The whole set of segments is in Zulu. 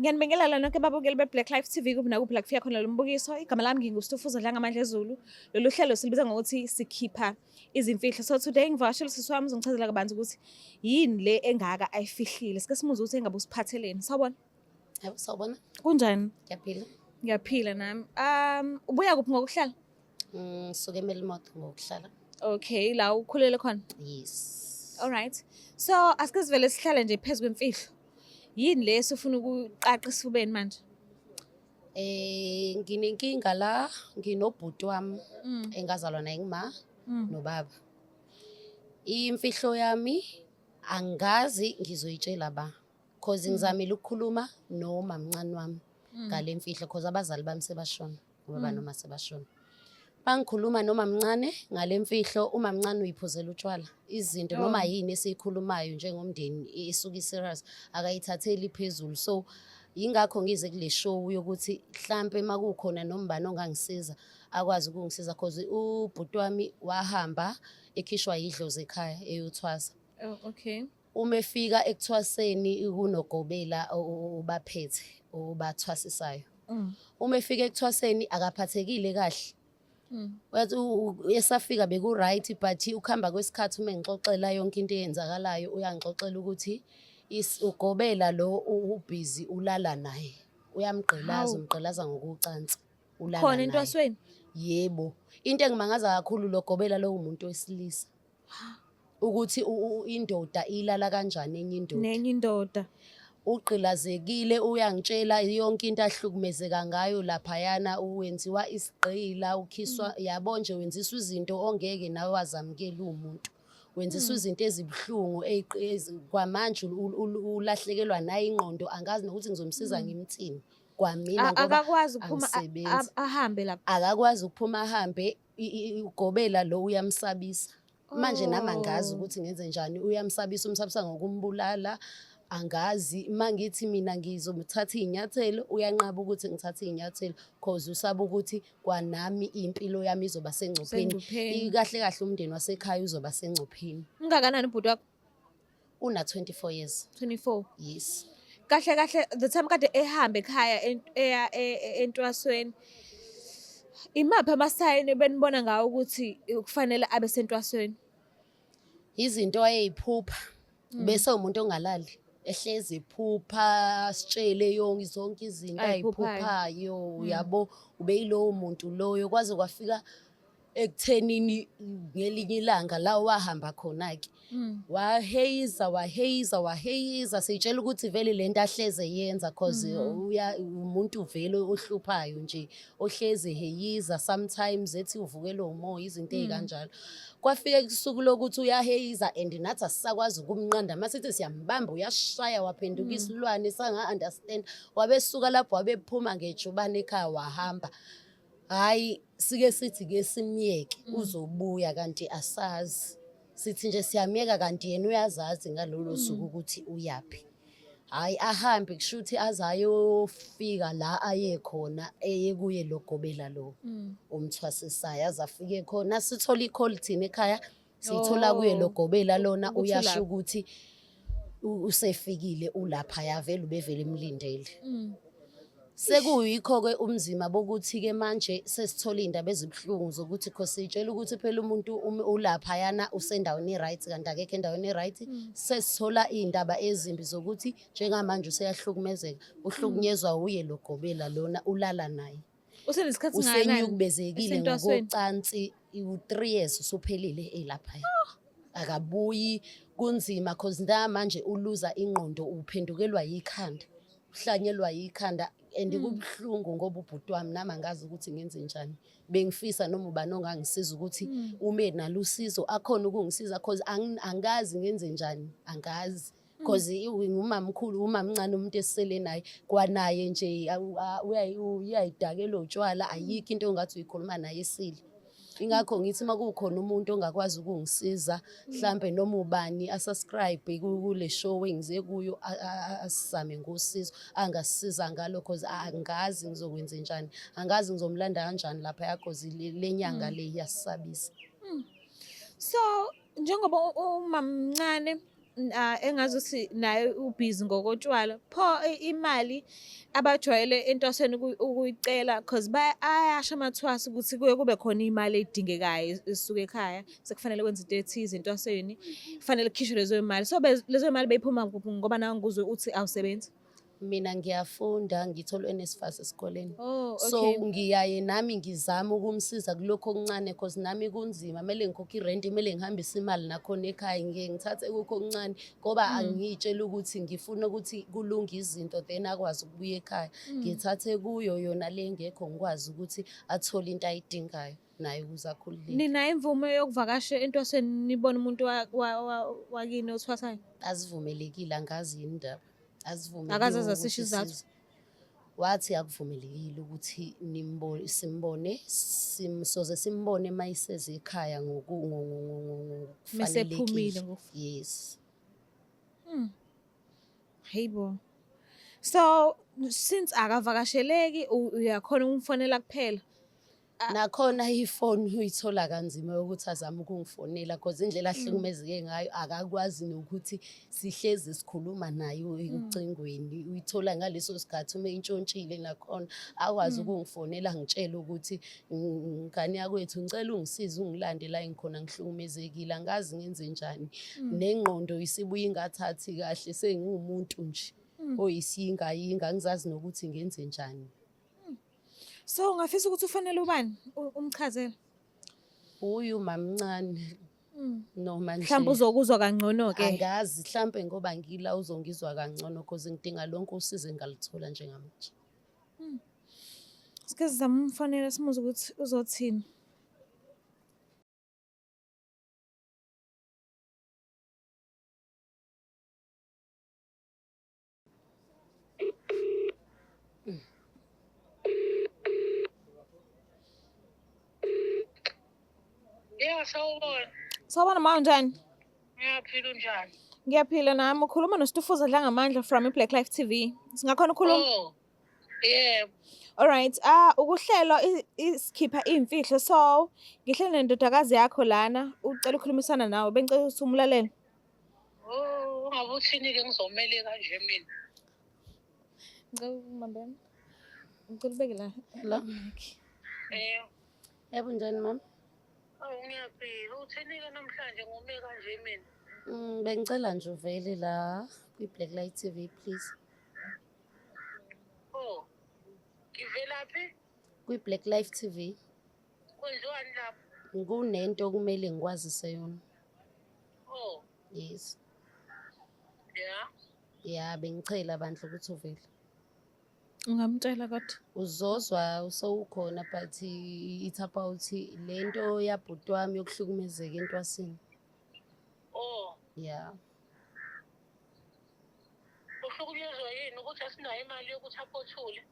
Ngiyanibingelela nonke babukeli be-Black Life TV kuphi nakuphi la kufika khona lo mbukiso. Igama lami nginguStufuza Dlangamandla Zulu. Lolu hlelo silibiza ngokuthi sikhipha izimfihlo. So today ngivakashela usisi wami uzongichazela kabanzi ukuthi yini le engaka ayifihlile. Sike simuzwe ukuthi engabe usiphatheleni. Sawubona. Yebo, sawubona. Kunjani? Ngiyaphila. Ngiyaphila nami. Ubuya kuphi ngokuhlala? Ngisuke eMelmoth ngokuhlala. Okay, la ukhulele khona. Yes. All right. So asike sivele sihlale nje phezu kwemfihlo. Yini le esifuna ukuqaqa esifubeni manje? Nginenkinga la, nginobhuti wami engazalwa naye ngima nobaba. Imfihlo yami angazi ngizoyitshela ba. Cause ngizamile ukukhuluma nomamncane wami ngale mfihlo cause abazali bami sebashona, ubaba noma sebashona. Bangikhuluma nomamncane ngale mfihlo, umamncane uyiphuzela utshwala. Izinto noma yini esiyikhulumayo njengomndeni isuke i-serious, akayithatheli phezulu. So yingakho ngize kule show yokuthi hlampe makukhona noma ubani ongangisiza akwazi ukungisiza cause ubhuti wami wahamba ekhishwa yidlozi ekhaya eyothwasa. Oh, okay. Uma efika ekuthwaseni kunogobela obaphethe obathwasisayo. Uma efika ekuthwaseni akaphathekile kahle. Wathi esafika beku-right but ukuhamba kwesikhathi uma engixoxela yonke into eyenzakalayo uyangixoxela ukuthi ugobela lo ubhizi ulala naye. Uyamgqilaza, Hawu. umgqilaza ngokucansi. Ulala Khona naye. entwasweni? Yebo. Into engimangaza kakhulu lo gobela lo umuntu wesilisa. Ukuthi indoda ilala kanjani enye indoda. Nenye indoda. Ugqilazekile, uyangitshela yonke into ahlukumezeka ngayo laphayana, uwenziwa isigqila, ukhiswa, yabo nje wenziswa izinto ongeke nawe wazamukela uwumuntu. Wenziswa izinto ezibuhlungu, kwamanje ulahlekelwa naye ingqondo, angazi nokuthi ngizomsiza ngimthini. Kwamina ngoba Akakwazi ukuphuma angisebenzi. ahambe lapha. Akakwazi ukuphuma ahambe, ugobela lo uyamsabisa. Manje nami angazi ukuthi ngenze njani, uyamsabisa, umsabisa ngokumbulala. Angazi, uma ngithi mina ngizomthatha iy'nyathelo, uyanqaba ukuthi ngithathe iy'nyathelo cause usaba ukuthi kwanami impilo yami izoba sengcupheni. Sengcupheni. Kahle kahle umndeni wasekhaya uzoba sengcupheni. Ungakanani ubhuti wakho? Una 24 years. 24. Yes. Kahle kahle the time kade ehamba ekhaya eya entwasweni. Imaphi amasayini benibona ngawo ukuthi kufanele abe sentwasweni? Izinto ayeyiphupha. Bese umuntu ongalali ehlezi ephupha, sitshele yonke zonke izinto Ayiphuphayo. ayiphuphayo, uyabo, ubeyilowo muntu loyo kwaze kwafika ekuthenini ngelinye ilanga la wahamba khona-ke. Waheyiza, waheyiza, waheyiza, siyitshela ukuthi vele lento ahleze yenza cause umuntu vele ohluphayo nje, ohleze heyiza sometimes ethi uvukelwe umoya, izinto ey'kanjalo. Kwafika usuku lokuthi uyaheyiza and nathi asisakwazi ukumnqanda, masithi siyambamba uyashaya waphenduka isilwane sanga-understand. Wabesuka lapho wabephuma ngejubane ekhaya wahamba. Hhayi, sike sithi ke simyeke uzobuya kanti asazi. Sithi nje siyamyeka kanti yena uyazazi ngalolo suku ukuthi uyaphi. Hhayi ahambe kusho ukuthi aze ayofika la aye khona eye kuye lo gobela lo umthwasisayo aze afike khona. Sithola i-call thina ekhaya, siyithola kuye lo gobela lona, Ukuthi uyasho ulapha. ukuthi usefikile ulapha, vele ubevele emlindele. Sekuyikho-ke umzima bokuthi-ke manje sesithola iy'ndaba ezibuhlungu zokuthi cause siyitshela ukuthi phela umuntu ulaphayana usendaweni e-right kanti akekho endaweni e-right. Sesithola iy'ndaba ezimbi zokuthi njengamanje useyahlukumezeka, uhlukunyezwa uye lo gobela lona ulala naye. Usenesikhathi singakanani? Usenyukubezekile Esentwasweni? ngokocansi, u-3 years usuphelile elaphaya. Akabuyi, kunzima cause manje uluza ingqondo, uphendukelwa yikhanda, uhlanyelwa yikhanda and kubuhlungu ngoba ubhuti wami nami angazi ukuthi ngenze njani. Bengifisa noma ubani ongangisiza ukuthi ume nalo usizo akhona ukungisiza cause angazi ngenze njani, angazi. Cause ngumamkhulu, umamncane umuntu esisele naye, kwanaye nje uyayidakela utshwala, ayikho into ongathi uyikhuluma naye esile. Ingakho ngithi uma kukhona umuntu ongakwazi ukungisiza, mhlambe noma ubani asubscribe kule show engize kuyo, asizame ngosizo, angasisiza ngalo cause angazi ngizokwenza njani, angazi ngizomlanda kanjani lapha cause le nyanga le iyasisabisa. So njengoba umamncane Engazuthi naye ubhizi ngokotshwala. Pho imali abajwayele entwasweni ukuyicela, cause ayasho amathwasa ukuthi kuye kube khona iy'mali ey'dingekayo ezisuka ekhaya, sekufanele kwenze into ethize entwasweni, kufanele kukhishwe lezo y'mali. So lezo y'mali bey'phuma kuphi ngoba nawe ngikuzwe uthi awusebenzi? Mina ngiyafunda, ngithola u-NSFAS esikoleni. Oh, So okay. ngiyaye nami ngizame ukumsiza kulokhu okuncane, cause nami kunzima, kumele ngikhokhe irenti, kumele ngihambise imali nakhona ekhaya, ngiye ngithathe kukho okuncane ngoba angiyitsheli ukuthi ngifuna ukuthi kulunge izinto then akwazi ukubuya ekhaya. Ngithathe kuyo yona le ngekho, ngikwazi ukuthi athole into ayidingayo naye ukuze akhululeke. Ninayo imvume yokuvakasha entwasweni nibone umuntu wakini othwasayo? Azivumelekile, angazi yini indaba. Azivumelekile Akaze aze ukuthi asisho isizathu? Wathi akuvumelekile ukuthi simbone, soze simbone uma iseze ekhaya Mesephumile ngokufanelekile. Yes. Hey bo. So since akavakasheleki, uyakhona ukumfonela kuphela? Nakhona ifoni uyithola kanzima ukuthi azame ukungifonela, cause indlela ahlukumezeke ngayo akakwazi nokuthi sihlezi sikhuluma naye ocingweni. Uyithola ngaleso sikhathi uma intshontshile, nakhona akwazi ukungifonela ngitshele ukuthi, ngane yakwethu, ngicela ungisize ungilande la engikhona, ngihlukumezekile, angazi ngenze njani." Nengqondo isibuye ingathathi kahle, sengiwumuntu nje oyisiyingayinga, angizazi nokuthi ngenze njani. So ungafisa ukuthi ufonele ubani umchazele? Uyu mamncane noma nje Mhlawumbe uzokuzwa kangcono-ke. Angazi, mhlampe ngoba ngila uzongizwa kangcono, cause ngidinga lonke usizo engingalithola njengamanje. Sike sizame umfonela simuzwe ukuthi uzothini. Ya, sawubona. Sawubona ma, unjani? Ngiyaphila, unjani? Ngiyaphila nami. Ukhuluma noStufuza Dlangamandla from i-Black Life TV. Singakhona ukukhuluma? Oh. Yebo. Alright, ukuhlelo isikhipha iy'mfihlo. So ngihleli nendodakazi yakho lana, ucela ukukhulumisana nawe. Bengicela ukuthi umlalele. Oh, ungabe uthini-ke, ngizomele kanje mina. Ngicela ukubambela. Ngicela ubeke la. La. Eh, Yebo, njani mama? Awu, ngiyaphila. Uthini-ke namhlanje ngome kanje mina? Bengicela nje uvele la kwi-Black Light TV, please. Oh. Ngivelaphi? Kwi-Black Life TV. Kwenziwani lapho? Kunento okumele ngikwazise yona. Oh, Yes. yeah. Ya, bengicela bandla ukuthi uvele. Ungamtshela kodwa. Uzozwa usewukhona, but it's about lento yabhuti wami yokuhlukumezeka entwasini. Oh, Yeah. uhlukunyezwa yini, ukuthi asinayo imali yokuthi aphothule?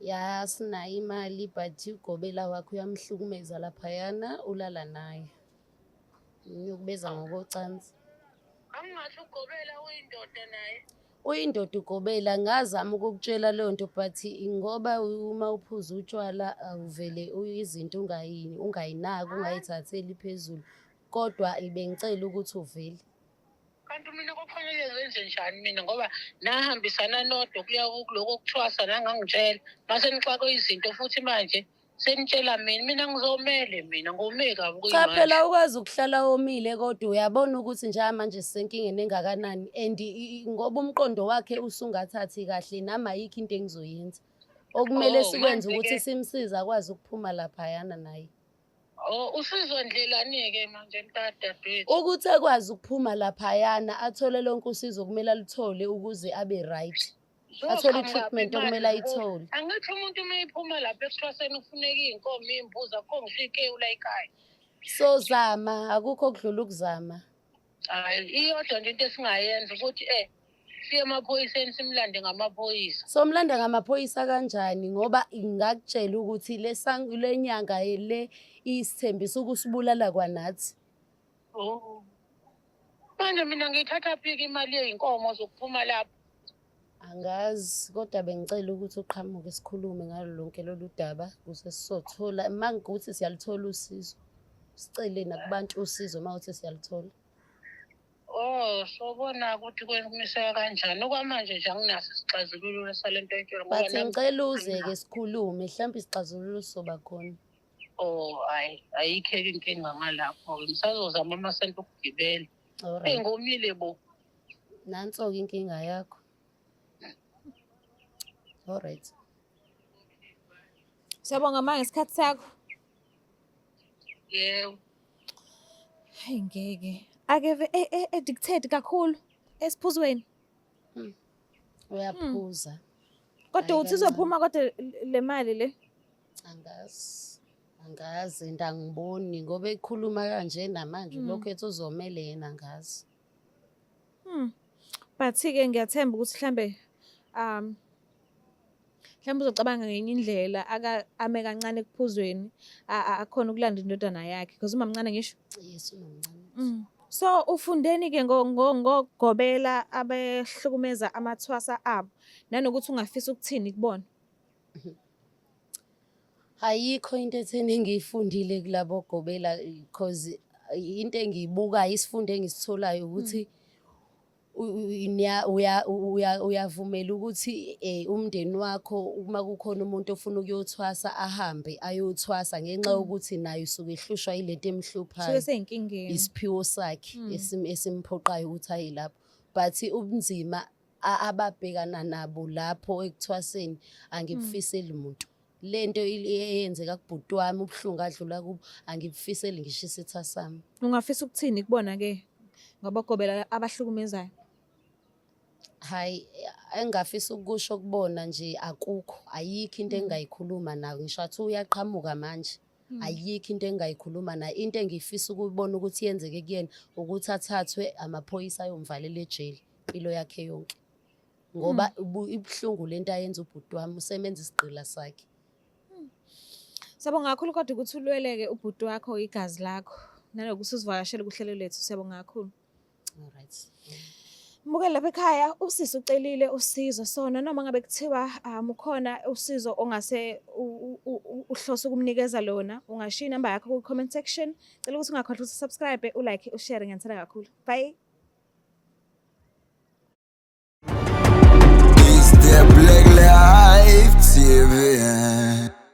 Ya, sinayo imali, but ugobela wakho uyamhlukumeza laphayana, ulala naye. Uyokubeza ngokocansi. Angingathi ugobela uyindoda naye. Uyindoda ugobela, ngazama ukukutshela leyo nto, but ngoba uma uphuza utshwala awuvele izinto ungayinaki, ungayithatheli phezulu. Kodwa bengicela ukuthi uvele. Kanti mina kufanele ngenze njani mina, ngoba nahambisana nodwa kuya kuloko okuthwasa, nangangitshela mase nixakwe izinto, futhi manje senitshela mina, mina ngizomele, mina ngome kabi Cha kuyimanje. phela ukwazi ukuhlala womile, kodwa uyabona ukuthi njengamanje sisenkingeni engakanani, and ngoba umqondo wakhe usungathathi kahle, nami ayikho into engizoyenza. Okumele Oh, sikwenze manje ukuthi simsize akwazi ukuphuma laphayana naye. Oh, usizwa ndlelani-ke manje mntadadewethu? Ukuthi akwazi ukuphuma laphayana, athole lonke usizo okumele aluthole ukuze abe right. Athole i-treatment okumele ayithole. Angithi umuntu uma ephuma lapha ekuthwaseni kufuneka iy'nkomo, iy'mbuzi, akukho ngisho ikewu la ekhaya. Sozama, akukho okudlula ukuzama. Hhayi, iyodwa nje into esingayenza ukuthi siye emaphoyiseni, simlande ngamaphoyisa. Somlanda ngamaphoyisa kanjani, ngoba ngakutshela ukuthi le nyanga le isithembisa ukusibulala kwanathi. Oh. Manje mina ngiyithatha phi-ke imali yey'nkomo zokuphuma lapho? Angazi, kodwa bengicela ukuthi uqhamuke sikhulume ngalo lonke lolu daba ukuze sizothola, uma kuwukuthi siyaluthola usizo. Sicele nakubantu usizo uma kuwukuthi siyaluthola. Oh, sobona ukuthi kumiseka kanjani. Okwamanje nje anginaso isixazululo sale nto entshela ngoba But nami ngicela uze-ke sikhulume, mhlawumbe isixazululo sizoba khona. Oh, hayi, ayikho-ke inkinga ngalapho-ke. Ngisazozama amasenti okugibela. Eyi, Alright. ngomile bo. Nanso-ke inkinga yakho. Alright. Siyabonga ma ngesikhathi sakho. Yebo. Hayi ngeke. Akeve addicted kakhulu esiphuzweni. Uyaphuza. Kodwa Hhayi uthi kancane. izophuma kodwa le mali le. Angazi. Angazi and angiboni ngoba ekhuluma kanje namanje lokhu ethi uzomele yena angazi. But-ke ngiyathemba ukuthi mhlambe mhlawumbe uzocabanga ngenye indlela aka ame kancane ekuphuzweni akhone ukulanda indodana yakhe because umamncane ngisho. Yes, umamncane. So ufundeni-ke ngogobela abehlukumeza amathwasa abo nanokuthi ungafisa ukuthini kubona? Ayikho into etheni engiyifundile kulabo gobela because into engiyibukayo, isifundo engisitholayo ukuthi uyavumela ukuthi umndeni wakho uma kukhona umuntu ofuna ukuyothwasa ahambe ayothwasa ngenxa yokuthi naye usuke ehlushwa yilento Suke emhluphayo. seyinkingeni. Isiphiwo sakhe esimphoqayo ukuthi aye lapho. But ubunzima ababhekana nabo lapho ekuthwaseni angibufiseli muntu. Lento eyenzeka kubhuti wami, ubuhlungu adlula kubo, angibufiseli ngisho isitha sami. Ungafisa ukuthini kubona-ke ngabogobela abahlukumezayo? Hhayi, engingafisa ukukusho kubona nje akukho, ayikho into engingayikhuluma nayo. Ngisho ngathiwa uyaqhamuka manje, ayikho into engingayikhuluma naye. Into engifisa ukuyibona ukuthi yenzeke kuyena ukuthi athathwe amaphoyisa ayomvalela ejele impilo yakhe yonke. Ngoba ibuhlungu lento ayenza ubhuti wami, usemenza isigqila sakhe. Siyabonga kakhulu kodwa ukuthi ulweleke ubhuti wakho igazi lakho nanokuthi uzivakashele kuhlelo lethu. Siyabonga kakhulu. Alright. Mbukeli lapha ekhaya, usisi ucelile usizo sona noma ngabe kuthiwa ukhona usizo ongase uhlose ukumnikeza lona, ungashiya inamba yakho ku-comment section. Cela ukuthi ungakhohlwa ukuthi subscribe, ulike, ushare. Ngiyathanda kakhulu. Bye. It's the Black Life TV.